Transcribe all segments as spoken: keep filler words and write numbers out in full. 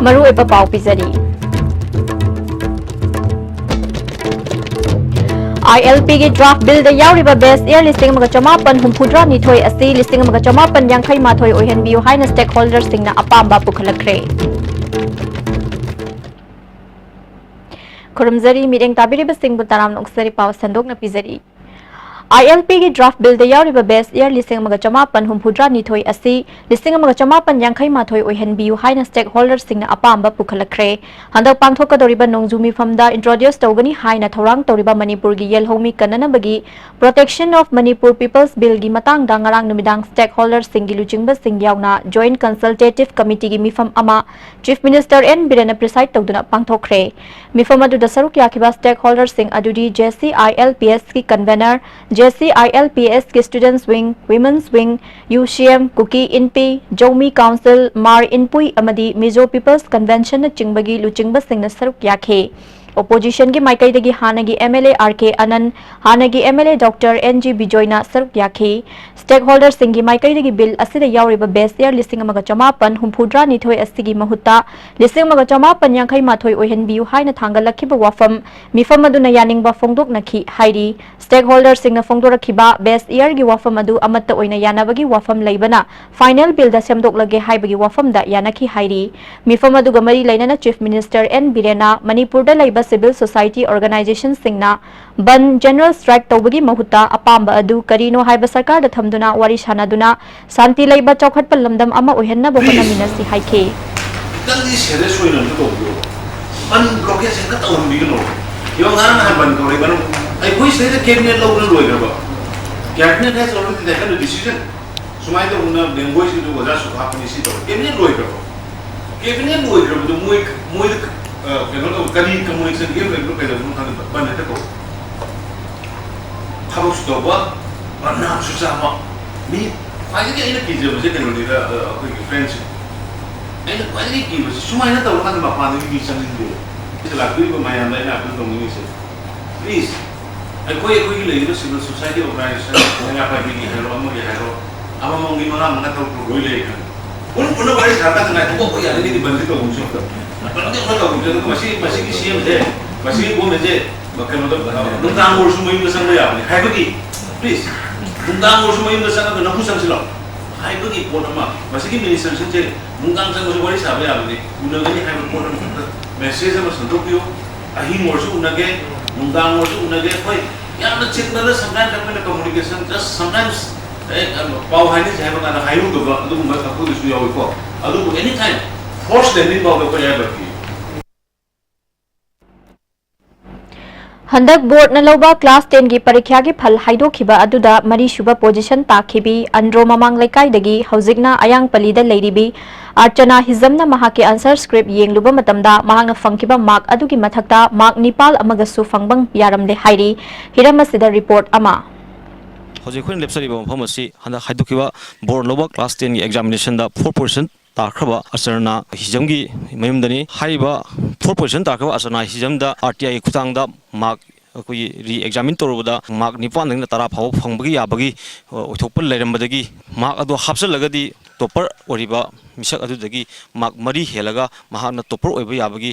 ꯃꯔꯨꯑꯣꯏꯕ ꯄꯥꯎ ꯄꯤꯖꯔꯤ꯫ ILP ꯒꯤ draft bill ꯗ ꯌꯥꯎꯔꯤꯕ base year ꯂꯤꯁꯤꯡ ꯑꯃꯒ ꯆꯃꯥꯄꯟ ꯍꯨꯝꯐꯨꯇꯔꯥ ꯅꯤꯊꯣꯏ ꯑꯁꯤ ꯂꯤꯁꯤꯡ ꯑꯃꯒ ꯆꯃꯥꯄꯟ ꯌꯥꯡꯈꯩ ꯃꯥꯊꯣꯏ ꯑꯣꯏꯍꯟꯕꯤꯌꯨ ꯍꯥꯏꯅ stakeholder ꯁꯤꯡꯅ ꯑꯄꯥꯝꯕ ꯄꯨꯈꯠꯂꯛꯈ꯭ꯔꯦ꯫ ꯈꯨꯔꯨꯝꯖꯔꯤ, ꯃꯤꯠꯌꯦꯡ ꯇꯥꯕꯤꯔꯤꯕꯁꯤꯡꯕꯨ ꯇꯔꯥꯝꯅ ꯑꯣꯛꯆꯔꯤ꯫ ꯄꯥꯎ ꯁꯟꯗꯣꯛꯅ ꯄꯤꯖꯔꯤ꯫ ILP ꯒꯤ draft bill ꯗ ꯌꯥꯎꯔꯤꯕ base year ꯂꯤꯁꯤꯡ ꯑꯃꯒ ꯆꯃꯥꯄꯟ ꯍꯨꯝꯐꯨꯇꯔꯥ ꯅꯤꯊꯣꯏ ꯑꯁꯤ ꯂꯤꯁꯤꯡ ꯑꯃꯒ ꯆꯃꯥꯄꯟ ꯌꯥꯡꯈꯩ ꯃꯥꯊꯣꯏ ꯑꯣꯏꯍꯟꯕꯤꯌꯨ ꯍꯥꯏꯅ stakeholder ꯁꯤꯡꯅ ꯑꯄꯥꯝꯕ ꯄꯨꯈꯠꯂꯛꯈ꯭ꯔꯦ꯫ ꯍꯟꯗꯛ ꯄꯥꯡꯊꯣꯛꯀꯗꯧꯔꯤꯕ ꯅꯣꯡꯖꯨ ꯃꯤꯐꯝꯗ introduce ꯇꯧꯒꯅꯤ ꯍꯥꯏꯅ ꯊꯧꯔꯥꯡ ꯇꯧꯔꯤꯕ ꯃꯅꯤꯄꯨꯔꯒꯤ ꯌꯦꯜꯍꯧꯃꯤ ꯀꯟꯅꯅꯕꯒꯤ Protection of Manipur People's Bill ꯒꯤ ꯃꯇꯥꯡꯗ ꯉꯔꯥꯡ ꯅꯨꯃꯤꯗꯥꯡ stakeholder ꯁꯤꯡꯒꯤ ꯂꯨꯆꯤꯡꯕꯁꯤꯡ ꯌꯥꯎꯅ Joint Consultative Committee ꯒꯤ ꯃꯤꯐꯝ ꯑꯃ Chief Minister N ꯕꯤꯔꯦꯟꯅ preside ꯇꯧꯗꯨꯅ ꯄꯥꯡꯊꯣꯛꯈ꯭ꯔꯦ꯫ ꯃꯤꯐꯝ ꯑꯗꯨꯗ ꯁꯔꯨꯛ ꯌꯥꯈꯤꯕ stakeholder ꯁꯤꯡ ꯑꯗꯨꯗꯤ JCILPS ꯀꯤ convener, JCILPS ꯀꯤ students wing, women's wing, UCM, ꯀꯨꯀꯤ ꯏꯟꯄꯤ, ꯖꯧꯃꯤ council, ꯃꯥꯔ ꯏꯟꯄꯨꯏ ꯑꯃꯗꯤ Mizo People's Convention ꯅꯆꯤꯡꯕꯒꯤ ꯂꯨꯆꯤꯡꯕꯁꯤꯡꯅ ꯁꯔꯨꯛ ꯌꯥꯈꯤ꯫ Opposition ꯒꯤ ꯃꯥꯏꯀꯩꯗꯒꯤ ꯍꯥꯟꯅꯒꯤ MLA RK ꯑꯅꯟ, ꯍꯥꯟꯅꯒꯤ MLA Doctor N G ꯕꯤꯖꯣꯏꯅ ꯁꯔꯨꯛ ꯌꯥꯈꯤ꯫ Stakeholder ꯁꯤꯡꯒꯤ ꯃꯥꯏꯀꯩꯗꯒꯤ bill ꯑꯁꯤꯗ ꯌꯥꯎꯔꯤꯕ base year ꯂꯤꯁꯤꯡ ꯑꯃꯒ ꯆꯃꯥꯄꯟ ꯍꯨꯝꯐꯨꯇꯔꯥ ꯅꯤꯊꯣꯏ ꯑꯁꯤꯒꯤ ꯃꯍꯨꯠꯇ ꯂꯤꯁꯤꯡ ꯑꯃꯒ ꯆꯃꯥꯄꯟ ꯌꯥꯡꯈꯩ ꯃꯥꯊꯣꯏ ꯑꯣꯏꯍꯟꯕꯤꯌꯨ ꯍꯥꯏꯅ ꯊꯥꯡꯒꯠꯂꯛꯈꯤꯕ ꯋꯥꯐꯝ ꯃꯤꯐꯝ ꯑꯗꯨꯅ ꯌꯥꯅꯤꯡꯕ ꯐꯣꯡꯗꯣꯛꯅꯈꯤ ꯍꯥꯏꯔꯤ꯫ Stakeholder ꯁꯤꯡꯅ ꯐꯣꯡꯗꯣꯔꯛꯈꯤꯕ base year ꯒꯤ ꯋꯥꯐꯝ ꯑꯗꯨ ꯑꯃꯠꯇ ꯑꯣꯏꯅ ꯌꯥꯅꯕꯒꯤ ꯋꯥꯐꯝ ꯂꯩꯕꯅ final bill ꯗ ꯁꯦꯝꯗꯣꯛꯂꯒꯦ ꯍꯥꯏꯕꯒꯤ ꯋꯥꯐꯝꯗ ꯌꯥꯅꯈꯤ ꯍꯥꯏꯔꯤ꯫ ꯃꯤꯐꯝ ꯑꯗꯨꯒ ꯃꯔꯤ ꯂꯩꯅꯅ Chief Minister N ꯕꯤꯔꯦꯟꯅ ꯃꯅꯤꯄꯨꯔꯗ ꯂꯩꯕ civil society organization ꯁꯤꯡꯅ ꯕꯟ, general strike ꯇꯧꯕꯒꯤ ꯃꯍꯨꯠꯇ ꯑꯄꯥꯝꯕ ꯑꯗꯨ ꯀꯔꯤꯅꯣ ꯍꯥꯏꯕ ꯁꯔꯀꯥꯔꯗ ꯊꯝꯗꯨꯅ ꯋꯥꯔꯤ ꯁꯥꯟꯅꯗꯨꯅ ꯁꯥꯟꯇꯤ ꯂꯩꯕ ꯆꯥꯎꯈꯠꯄ ꯂꯝꯗꯝ ꯑꯃ ꯑꯣꯏꯍꯟꯅꯕ Please. ꯍꯣꯠꯅꯃꯤꯟꯅꯁꯤ ꯍꯥꯏꯈꯤ꯫ ꯈꯤꯇꯪꯗꯤ serious ꯑꯣꯏꯅ ꯑꯝꯇ ꯇꯧꯕꯤꯌꯣ꯫ ꯕꯟ blockade ꯁꯦ ꯑꯝꯇ ꯇꯧꯍꯟꯕꯤꯒꯅꯣ꯫ ꯌꯦꯡꯉꯣ, ꯉꯔꯥꯡ ꯅꯍꯥꯟ ꯕꯟ ꯇꯧꯔꯦ, ꯃꯔꯝ ꯑꯩꯈꯣꯏ ꯁꯤꯗꯩꯗ cabinet ꯂꯧꯕꯅ ꯂꯣꯏꯈ꯭ꯔꯕ? Cabinet has already taken a decision. ꯁꯨꯃꯥꯏꯅ ꯇꯧꯗꯅ language ꯀꯤꯗꯨ ꯑꯣꯖꯥ ꯁꯨꯛ ꯍꯥꯞꯄꯅꯤ, ꯁꯤ ꯇꯧꯔꯦ꯫ Cabinet ꯂꯣꯏꯈ꯭ꯔꯕ? Cabinet ꯂꯣꯏꯈ꯭ꯔꯕꯗꯨ ꯃꯣꯏ, ꯃꯣꯏꯗ, ꯑ, ꯀꯩꯅꯣ ꯇꯧꯕ, ꯀꯔꯤ communication ꯒꯦꯝ ꯂꯩꯕꯅꯣ ꯀꯩꯗꯧꯕꯅꯣ ꯈꯪꯗꯦ, ꯕꯟ ꯍꯦꯛꯇ ꯇꯧ꯫ ꯊꯕꯛꯁꯨ ꯇꯧꯕ, ꯕꯗꯅꯥꯝꯁꯨ ꯆꯥꯕ꯫ ꯃꯤ ꯈ꯭ꯋꯥꯏꯗꯒꯤ ꯑꯩꯅ ꯀꯤꯖꯕꯁꯦ ꯀꯩꯅꯣꯅꯤꯗ, ꯑ, ꯑꯩꯈꯣꯏꯒꯤ friends ꯁꯤꯡ꯫ ꯑꯩꯅ ꯈ꯭ꯋꯥꯏꯗꯒꯤ ꯀꯤꯕꯁꯦ ꯁꯨꯃꯥꯏꯅ ꯇꯧꯔꯀꯥꯟꯗ ꯃꯄꯥꯟꯗꯒꯤ ꯃꯤ ꯆꯪꯅꯤꯡꯗꯦ꯫ ꯁꯤꯗ ꯂꯥꯛꯄꯤꯔꯤꯕ ꯃꯌꯥꯝꯗ ꯑꯩꯅ appeal ꯇꯧꯅꯤꯡꯉꯤꯁꯦ, please, ꯑꯩꯈꯣꯏ, ꯑꯩꯈꯣꯏꯒꯤ ꯂꯩꯔꯤꯕ civil society organization, ꯃꯩꯔꯥ ꯄꯥꯏꯕꯤꯒꯤ ꯍꯥꯏꯔꯣ, ꯑꯃꯒꯤ ꯍꯥꯏꯔꯣ, ꯑꯃꯃꯝꯒꯤ ꯃꯉꯥ ꯃꯉꯥ ꯇꯔꯨꯛ ꯇꯔꯨꯛ ꯂꯣꯏ ꯂꯩ ꯈꯪꯉꯤ꯫ ꯄꯨꯟ ꯄꯨꯟꯅ ꯋꯥꯔꯤ ꯁꯥꯔꯀꯥꯟꯗ ꯉꯥꯏꯈꯣꯀꯣ, ꯑꯩꯈꯣꯏ ꯌꯥꯅꯤꯡꯉꯤꯗꯤ ꯕꯟꯗꯤ ꯇꯧꯒꯨꯝꯁꯤ꯫ ꯕꯟꯗꯤ ꯑꯃ ꯇꯧꯒꯨꯝꯁꯤ꯫ ꯑꯗꯨꯒ ꯃꯁꯤ, ꯃꯁꯤꯒꯤ ꯁꯤ ꯑꯦꯝꯁꯦ, ꯃꯁꯤꯒꯤ ꯒꯣꯃꯦꯟꯁꯦ ꯀꯩꯅꯣꯗ, ꯅꯨꯡꯗꯥꯡ ꯑꯣꯏꯔꯁꯨ ꯃꯌꯨꯝꯗ ꯆꯪꯕ ꯌꯥꯕꯅꯤ ꯍꯥꯏꯕꯒꯤ, ꯄ꯭ꯂꯤꯖ, ꯅꯨꯡꯗꯥꯡ ꯑꯣꯏꯔꯁꯨ ꯃꯌꯨꯝꯗ ꯆꯪꯉꯒ ꯅꯐꯨ ꯆꯪꯁꯤꯜꯂꯣ ꯍꯥꯏꯕꯒꯤ ꯄꯣꯠ ꯑꯃ, ꯃꯁꯤꯒꯤ ꯃꯤꯅꯤꯁꯇꯔꯁꯤꯡꯁꯦ ꯅꯨꯡꯗꯥꯡ ꯆꯪꯕꯁꯨ ꯋꯥꯔꯤ ꯁꯥꯕ ꯌꯥꯕꯅꯤ, ꯎꯅꯒꯅꯤ ꯍꯥꯏꯕ ꯄꯣꯠ ꯑꯃꯈꯛꯇ ꯃꯦꯁꯦꯖ ꯑꯃ ꯁꯟꯗꯣꯛꯄꯤꯌꯨ꯫ ꯑꯍꯤꯡ ꯑꯣꯏꯔꯁꯨ ꯎꯅꯒꯦ, ꯅꯨꯡꯗꯥꯡ ꯑꯣꯏꯔꯁꯨ ꯎꯅꯒꯦ꯫ ꯍꯣꯏ, ꯌꯥꯝꯅ ꯆꯤꯟꯕꯗ sometimes ꯑꯩꯈꯣꯏꯅ communication, just sometimes, ꯑꯦ, ꯄꯥꯎ ꯍꯥꯏꯅꯁꯦ ꯍꯥꯏꯕ ꯀꯥꯟꯗ ꯍꯥꯏꯍꯧꯗꯕ ꯑꯗꯨꯒꯨꯝꯕ ꯑꯩꯈꯣꯏꯒꯤꯁꯨ ꯌꯥꯎꯏꯀꯣ꯫ ꯑꯗꯨꯕꯨ any time force landing ꯐꯥꯎꯗ ꯑꯩꯈꯣꯏ ꯍꯥꯏꯕ ꯄꯤ꯫ ꯍꯟꯗꯛ ꯕꯣꯔꯗꯅ ꯂꯧꯕ ꯀ꯭ꯂꯥꯁ ꯇꯦꯟꯒꯤ ꯄꯔꯤꯈ꯭ꯌꯥꯒꯤ ꯐꯜ ꯍꯥꯏꯗꯣꯛꯈꯤꯕ ꯑꯗꯨꯗ ꯃꯔꯤꯁꯨꯕ ꯄꯣꯖꯤꯁꯟ ꯇꯥꯈꯤꯕꯤ ꯑꯟꯗ꯭ꯔꯣ ꯃꯃꯥꯡ ꯂꯩꯀꯥꯏꯗꯒꯤ ꯍꯧꯖꯤꯛꯅ ꯑꯌꯥꯡꯄꯜꯂꯤꯗ ꯂꯩꯔꯤꯕꯤ ꯑꯔꯆꯅꯥ ꯍꯤꯖꯝꯅ ꯃꯍꯥꯛꯀꯤ ꯑꯟꯁꯔ ꯁ꯭ꯀ꯭ꯔꯤꯞ ꯌꯦꯡꯂꯨꯕ ꯃꯇꯝꯗ ꯃꯍꯥꯛꯅ ꯐꯪꯈꯤꯕ ꯃꯥꯔꯛ ꯑꯗꯨꯒꯤ ꯃꯊꯛꯇ ꯃꯥꯔꯛ ꯅꯤꯄꯥꯜ ꯑꯃꯒꯁꯨ ꯐꯪꯕ ꯌꯥꯔꯝꯂꯦ ꯍꯥꯏꯔꯤ꯫ ꯍꯤꯔꯝ ꯑꯁꯤꯗ ꯔꯤꯄꯣꯔꯠ ꯑꯃ꯫ ꯍꯧꯖꯤꯛ ꯑꯩꯈꯣꯏꯅ ꯂꯦꯞꯆꯔꯤꯕ ꯃꯐꯝ ꯑꯁꯤ ꯍꯟꯗꯛ ꯍꯥꯏꯗꯣꯛꯈꯤꯕ ꯕꯣꯔꯗ ꯂꯧꯕ ꯀ꯭ꯂꯥꯁ ꯇꯦꯟꯒꯤ ꯑꯦꯛꯖꯥꯃꯤꯅꯦꯁꯟꯗ ꯐꯣꯔ ꯄꯣꯖꯤꯁꯟ ꯇꯥꯈ꯭ꯔꯕ ꯑꯔꯆꯅꯥ ꯍꯤꯖꯝꯒꯤ ꯃꯌꯨꯝꯗꯅꯤ꯫ ꯍꯥꯏꯔꯤꯕ ꯐꯣꯔ ꯄꯣꯖꯤꯁꯟ ꯇꯥꯈ꯭ꯔꯕ ꯑꯔꯆꯅꯥ ꯍꯤꯖꯝꯗ ꯑꯥꯔ ꯇꯤ ꯑꯥꯏꯒꯤ ꯈꯨꯠꯊꯥꯡꯗ ꯃꯥꯔꯛ ꯑꯩꯈꯣꯏꯒꯤ ꯔꯤ ꯑꯦꯛꯖꯥꯃꯤꯟ ꯇꯧꯔꯨꯕꯗ ꯃꯥꯔꯛ ꯅꯤꯄꯥꯟꯗꯒꯤꯅ ꯇꯔꯥ ꯐꯥꯎꯕ ꯐꯪꯕꯒꯤ ꯌꯥꯕꯒꯤ ꯑꯣꯏꯊꯣꯛꯄ ꯂꯩꯔꯝꯕꯗꯒꯤ ꯃꯥꯔꯛ ꯑꯗꯨ ꯍꯥꯞꯆꯤꯜꯂꯒꯗꯤ ꯇꯣꯞꯄꯔ ꯑꯣꯏꯔꯤꯕ ꯃꯤꯁꯛ ꯑꯗꯨꯗꯒꯤ ꯃꯥꯔꯛ ꯃꯔꯤ ꯍꯦꯜꯂꯒ ꯃꯍꯥꯛꯅ ꯇꯣꯞꯄꯔ ꯑꯣꯏꯕ ꯌꯥꯕꯒꯤ